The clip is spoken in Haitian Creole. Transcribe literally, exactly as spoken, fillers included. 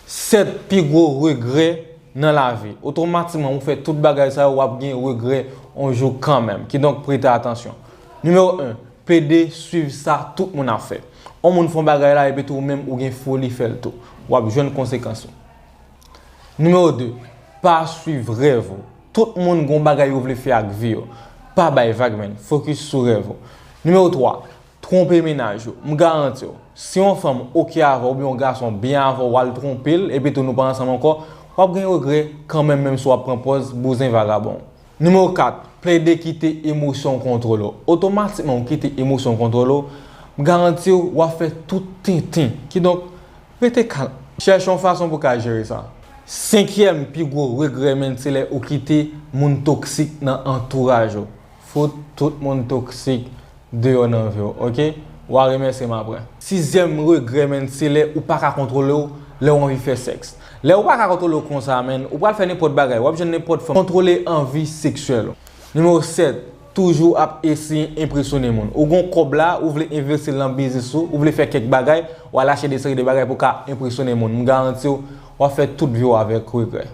Sèt pi gwo regrè nan lavi. Otomatikman, ou fè tout bagay sa yo, w ap gen regrè yon jou kanmenm. Kidonk, prete atansyon. Nimewo en, plede swiv sa tout moun ap fè. Yon moun fè yon bagay la, epi tou ou menm ou gen foli fè l tou. W ap jwenn konsekans yo. Nimewo de, pa swiv rèv ou. Tout moun gen yon bagay yo vle fè ak vi yo. Pa bay vag, menn. Fokis sou rèv ou. Nimewo twa, twonpe mennaj ou. M garanti w, si yon fanm oke avè w oubyen yon gason byen avè w, w al twonpe l, epi tou nou pa ansanm ankò, w ap gen regrè kanmenm, menm si w ap pran pòz bouzen vagabon. Nimewo kat, plede kite emosyon w kontwole w. Otomatikman, ou kite emosyon w kontwole w, m garanti w, w ap fè tout tenten. Kidonk, rete kalm. Chèche yon fason pou w ka jere sa. Senkyèm pi gwo regrè, menn, se lè ou kite moun toksik nan antouraj ou. Fout tout moun toksik deyò nan vi w, oke? W a remèsye m apre. Sizyèm regrè, menn, se lè ou pa ka kontwole w, lè w anvi fè sèks. Lè ou pa ka kontwole w konsa, menn, ou pral fè nenpòt bagay, w ap jwenn nenpòt fanm. Kontwole anvi seksyèl ou. Nimewo sèt, toujou ap eseye enpresyone moun. Ou gon kòb la, ou vle envesti l nan biznis ou, ou vle fè kèk bagay, w al achte de seri de bagay pou w ka enpresyone moun. M garanti w, w ap fè tout vi w avèk regrè.